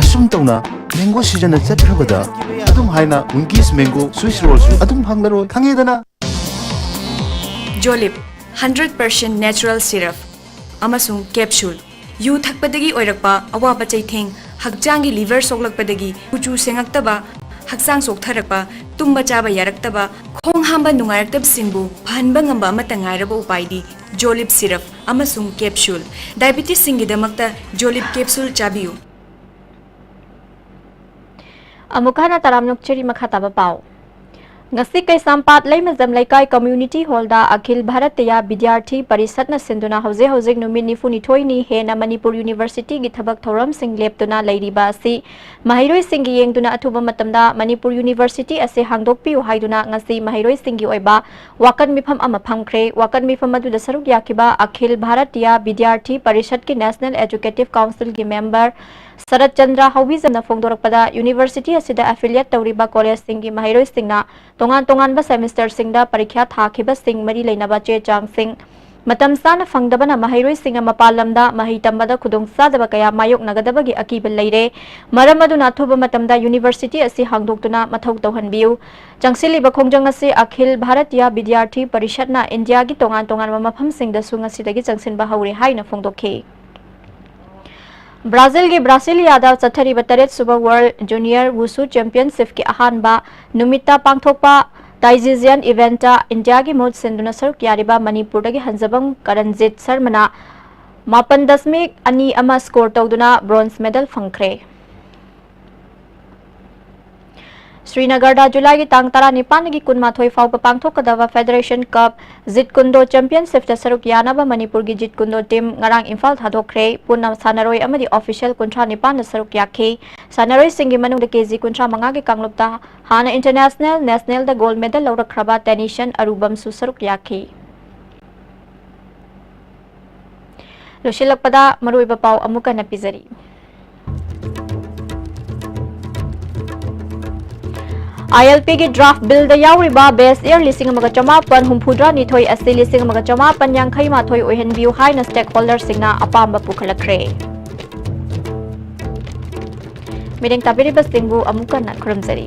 ꯑꯁꯨꯝ ꯇꯧꯅ ꯃꯦꯡꯒꯣ ꯁꯤꯖꯟꯅ ꯆꯠꯈ꯭ꯔꯕꯗ ꯑꯗꯨꯝ ꯍꯥꯏꯅ ꯋꯤꯡꯀꯤꯁ ꯃꯦꯡꯒꯣ ꯁ꯭ꯋꯤꯁ ꯔꯣꯜꯁꯨ ꯑꯗꯨꯝ ꯐꯪꯂꯔꯣꯏ, ꯈꯪꯉꯦꯗꯅ? ꯖꯣꯂꯤꯞ, ꯍꯟꯗ꯭ꯔꯦꯠ ꯄꯥꯔꯁꯦꯟ ꯅꯦꯆꯔꯦꯜ ꯁꯤꯔꯞ ꯑꯃꯁꯨꯡ ꯀꯦꯞꯁꯨꯜ꯫ ꯌꯨ ꯊꯛꯄꯗꯒꯤ ꯑꯣꯏꯔꯛꯄ ꯑꯋꯥꯕ ꯆꯩꯊꯦꯡ, ꯍꯛꯆꯥꯡꯒꯤ ꯂꯤꯚꯔ ꯁꯣꯛꯂꯛꯄꯗꯒꯤ ꯀꯨꯆꯨ ꯁꯦꯡꯉꯛꯇꯕ, ꯍꯛꯆꯥꯡ ꯆꯣꯛꯊꯔꯛꯄ, ꯇꯨꯝꯕ ꯆꯥꯕ ꯌꯥꯔꯛꯇꯕ, ꯈꯣꯡ ꯍꯥꯝꯕ ꯅꯨꯡꯉꯥꯏꯔꯛꯇꯕꯁꯤꯡꯕꯨ ꯐꯍꯟꯕ ꯉꯝꯕ ꯑꯃꯠꯇ ꯉꯥꯏꯔꯕ ꯎꯄꯥꯏꯗꯤ ꯖꯣꯂꯤꯞ ꯁꯤꯔꯞ ꯑꯃꯁꯨꯡ ꯀꯦꯞꯁꯨꯜ꯫ ꯗꯥꯏꯕꯤꯇꯤꯁꯁꯤꯡꯒꯤꯗꯃꯛꯇ ꯖꯣꯂꯤꯞ ꯀꯦꯞꯁꯨꯜ ꯆꯥꯕꯤꯌꯨ꯫ ꯑꯃꯨꯛ ꯍꯟꯅ ꯇꯔꯥꯝꯅ ꯑꯣꯛꯆꯔꯤ꯫ ꯃꯈꯥ ꯇꯥꯕ ꯄꯥꯎ꯫ ꯉꯁꯤ ꯀꯩꯁꯥꯝꯄꯥꯠ ꯂꯩꯃꯖꯝ ꯂꯩꯀꯥꯏ ꯀꯝꯃ꯭ꯌꯨꯅꯤꯇꯤ ꯍꯣꯜꯗ ꯑꯈꯤꯜ ꯚꯥꯔꯇꯤꯌꯥ ꯕꯤꯗ꯭ꯌꯥꯔꯊꯤ ꯄꯔꯤꯁꯠꯅ ꯁꯤꯟꯗꯨꯅ ꯍꯧꯖꯤꯛ ꯍꯧꯖꯤꯛ ꯅꯨꯃꯤꯠ ꯅꯤꯐꯨꯅꯤꯊꯣꯏꯅꯤ ꯍꯦꯟꯅ ꯃꯅꯤꯄꯨꯔ ꯌꯨꯅꯤꯚꯔꯁꯤꯇꯤꯒꯤ ꯊꯕꯛ ꯊꯧꯔꯝꯁꯤꯡ ꯂꯦꯞꯇꯨꯅ ꯂꯩꯔꯤꯕ ꯑꯁꯤ ꯃꯍꯩꯔꯣꯏꯁꯤꯡꯒꯤ ꯌꯦꯡꯗꯨꯅ ꯑꯊꯨꯕ ꯃꯇꯝꯗ ꯃꯅꯤꯄꯨꯔ ꯌꯨꯅꯤꯚꯔꯁꯤꯇꯤ ꯑꯁꯤ ꯍꯥꯡꯗꯣꯛꯄꯤꯌꯨ ꯍꯥꯏꯗꯨꯅ ꯉꯁꯤ ꯃꯍꯩꯔꯣꯏꯁꯤꯡꯒꯤ ꯑꯣꯏꯕ ꯋꯥꯀꯠ ꯃꯤꯐꯝ ꯑꯃ ꯐꯝꯈ꯭ꯔꯦ꯫ ꯋꯥꯀꯠ ꯃꯤꯐꯝ ꯑꯗꯨꯗ ꯁꯔꯨꯛ ꯌꯥꯈꯤꯕ ꯑꯈꯤꯜ ꯚꯥꯔꯇꯤꯌꯥ ꯕꯤꯗ꯭ꯌꯥꯔꯊꯤ ꯄꯔꯤꯁꯠꯀꯤ ꯅꯦꯁꯅꯦꯜ ꯑꯦꯖꯨꯀꯦꯇꯤꯚ ꯀꯥꯎꯟꯁꯤꯜꯒꯤ ꯃꯦꯝꯕꯔ ꯁꯔꯠ ꯆꯟꯗ꯭ꯔ ꯍꯧꯕꯤꯖꯝꯅ ꯐꯣꯡꯗꯣꯔꯛꯄꯗ, ꯌꯨꯅꯤꯚꯔꯁꯤꯇꯤ ꯑꯁꯤꯗ ꯑꯦꯐꯤꯂꯤꯌꯦꯠ ꯇꯧꯔꯤꯕ ꯀꯣꯂꯦꯖꯁꯤꯡꯒꯤ ꯃꯍꯩꯔꯣꯏꯁꯤꯡꯅ ꯇꯣꯉꯥꯟ ꯇꯣꯉꯥꯟꯕ ꯁꯦꯃꯤꯁꯇꯔꯁꯤꯡꯗ ꯄꯔꯤꯈ꯭ꯌꯥ ꯊꯥꯈꯤꯕꯁꯤꯡ ꯃꯔꯤ ꯂꯩꯅꯕ ꯆꯦ ꯆꯥꯡꯁꯤꯡ ꯃꯇꯝ ꯆꯥꯅ ꯐꯪꯗꯕꯅ ꯃꯍꯩꯔꯣꯏꯁꯤꯡꯅ ꯃꯄꯥꯟ ꯂꯝꯗ ꯃꯍꯩ ꯇꯝꯕꯗ ꯈꯨꯗꯣꯡꯆꯥꯗꯕ ꯀꯌꯥ ꯃꯥꯌꯣꯛꯅꯒꯗꯕꯒꯤ ꯑꯀꯤꯕ ꯂꯩꯔꯦ꯫ ꯃꯔꯝ ꯑꯗꯨꯅ ꯑꯊꯨꯕ ꯃꯇꯝꯗ ꯌꯨꯅꯤꯚꯔꯁꯤꯇꯤ ꯑꯁꯤ ꯍꯥꯡꯗꯣꯛꯇꯨꯅ ꯃꯊꯧ ꯇꯧꯍꯟꯕꯤꯌꯨ꯫ ꯆꯪꯁꯤꯜꯂꯤꯕ ꯈꯣꯡꯖꯪ ꯑꯁꯤ ꯑꯈꯤꯜ ꯚꯥꯔꯇꯤꯌꯥ ꯕꯤꯗ꯭ꯌꯥꯔꯊꯤ ꯄꯔꯤꯁꯠꯅ ꯏꯟꯗꯤꯌꯥꯒꯤ ꯇꯣꯉꯥꯟ ꯇꯣꯉꯥꯟꯕ ꯃꯐꯝꯁꯤꯡꯗꯁꯨ ꯉꯁꯤꯗꯒꯤ ꯆꯪꯁꯤꯟꯕ ꯍꯧꯔꯦ ꯍꯥꯏꯅ ꯐꯣꯡꯗꯣꯛꯈꯤ꯫ ꯕ꯭ꯔꯥꯖꯤꯜꯒꯤ ꯕ꯭ꯔꯥꯁꯤꯂꯤꯌꯥꯗ ꯆꯠꯊꯔꯤꯕ ꯇꯔꯦꯠ ꯁꯨꯕ ꯋꯥꯔꯜꯗ ꯖꯨꯅꯤꯌꯔ ꯋꯨꯁꯨ ꯆꯦꯝꯄꯤꯌꯟꯁꯤꯞꯀꯤ ꯑꯍꯥꯟꯕ ꯅꯨꯃꯤꯠꯇ ꯄꯥꯡꯊꯣꯛꯄ ꯇꯥꯏꯖꯤꯖꯤꯌꯥꯟ ꯏꯚꯦꯟꯠꯇ ꯏꯟꯗꯤꯌꯥꯒꯤ ꯃꯍꯨꯠ ꯁꯤꯟꯗꯨꯅ ꯁꯔꯨꯛ ꯌꯥꯔꯤꯕ ꯃꯅꯤꯄꯨꯔꯗꯒꯤ ꯍꯟꯖꯕꯝ ꯀꯔꯟꯖꯤꯠ ꯁꯔꯃꯅ ꯃꯥꯄꯟ ꯗꯁꯃꯤꯛ ꯑꯅꯤ ꯑꯃ ꯁ꯭ꯀꯣꯔ ꯇꯧꯗꯨꯅ ꯕ꯭ꯔꯣꯟꯖ ꯃꯦꯗꯜ ꯐꯪꯈ꯭ꯔꯦ꯫ ꯁ꯭ꯔꯤꯅꯒꯔꯗ ꯖꯨꯂꯥꯏꯒꯤ ꯇꯥꯡ ꯇꯔꯥꯅꯤꯄꯥꯟꯗꯒꯤ ꯀꯨꯟꯃꯥꯊꯣꯏ ꯐꯥꯎꯕ ꯄꯥꯡꯊꯣꯛꯀꯗꯕ ꯐꯦꯗꯔꯦꯁꯟ ꯀꯞ ꯖꯤꯠ ꯀꯨꯟꯗꯣ ꯆꯦꯝꯄꯤꯌꯟꯁꯤꯞꯇ ꯁꯔꯨꯛ ꯌꯥꯅꯕ ꯃꯅꯤꯄꯨꯔꯒꯤ ꯖꯤꯠ ꯀꯨꯟꯗꯣ ꯇꯤꯝ ꯉꯔꯥꯡ ꯏꯝꯐꯥꯜ ꯊꯥꯗꯣꯛꯈ꯭ꯔꯦ꯫ ꯄꯨꯟꯅ ꯁꯥꯟꯅꯔꯣꯏ ꯑꯃꯗꯤ ꯑꯣꯐꯤꯁꯤꯌꯦꯜ ꯀꯨꯟꯊ꯭ꯔꯥ ꯅꯤꯄꯥꯟꯅ ꯁꯔꯨꯛ ꯌꯥꯈꯤ꯫ ꯁꯥꯟꯅꯔꯣꯏꯁꯤꯡꯒꯤ ꯃꯅꯨꯡꯗ ꯀꯦ ꯖꯤ ꯀꯨꯟꯊ꯭ꯔꯥ ꯃꯉꯥꯒꯤ ꯀꯥꯡꯂꯨꯞꯇ ꯍꯥꯟꯅ ꯏꯟꯇꯔꯅꯦꯁꯅꯦꯜ, ꯅꯦꯁꯅꯦꯜꯗ ꯒꯣꯜꯗ ꯃꯦꯗꯜ ꯂꯧꯔꯛꯈ꯭ꯔꯕ ꯇꯦꯅꯤꯁꯟ ꯑꯔꯨꯕꯝꯁꯨ ꯁꯔꯨꯛ ꯌꯥꯈꯤ꯫ ꯂꯣꯏꯁꯤꯜꯂꯛꯄꯗ ꯃꯔꯨꯑꯣꯏꯕ ꯄꯥꯎ ꯑꯃꯨꯛ ꯍꯟꯅ ꯄꯤꯖꯔꯤ꯫ ꯑꯥꯏ ꯑꯦꯜ ꯄꯤꯒꯤ ꯗ꯭ꯔꯥꯐ ꯕꯤꯜꯗ ꯌꯥꯎꯔꯤꯕ ꯕꯦꯁ ꯏꯌꯔ ꯂꯤꯁꯤꯡ ꯑꯃꯒ ꯆꯃꯥꯄꯟ ꯍꯨꯝꯐꯨꯇꯔꯥ ꯅꯤꯊꯣꯏ ꯑꯁꯤ ꯂꯤꯁꯤꯡ ꯑꯃꯒ ꯆꯃꯥꯄꯟ ꯌꯥꯡꯈꯩ ꯃꯥꯊꯣꯏ ꯑꯣꯏꯍꯟꯕꯤꯌꯨ ꯍꯥꯏꯅ ꯁ꯭ꯇꯦꯛꯍꯣꯜꯗꯔꯁꯤꯡꯅ ꯑꯄꯥꯝꯕ ꯄꯨꯈꯠꯂꯛꯈ꯭ꯔꯦ꯫ ꯃꯤꯠꯌꯦꯡ ꯇꯥꯕꯤꯔꯤꯕꯁꯤꯡꯕꯨ ꯑꯃꯨꯛ ꯍꯟꯅ ꯈꯨꯔꯨꯝꯖꯔꯤ꯫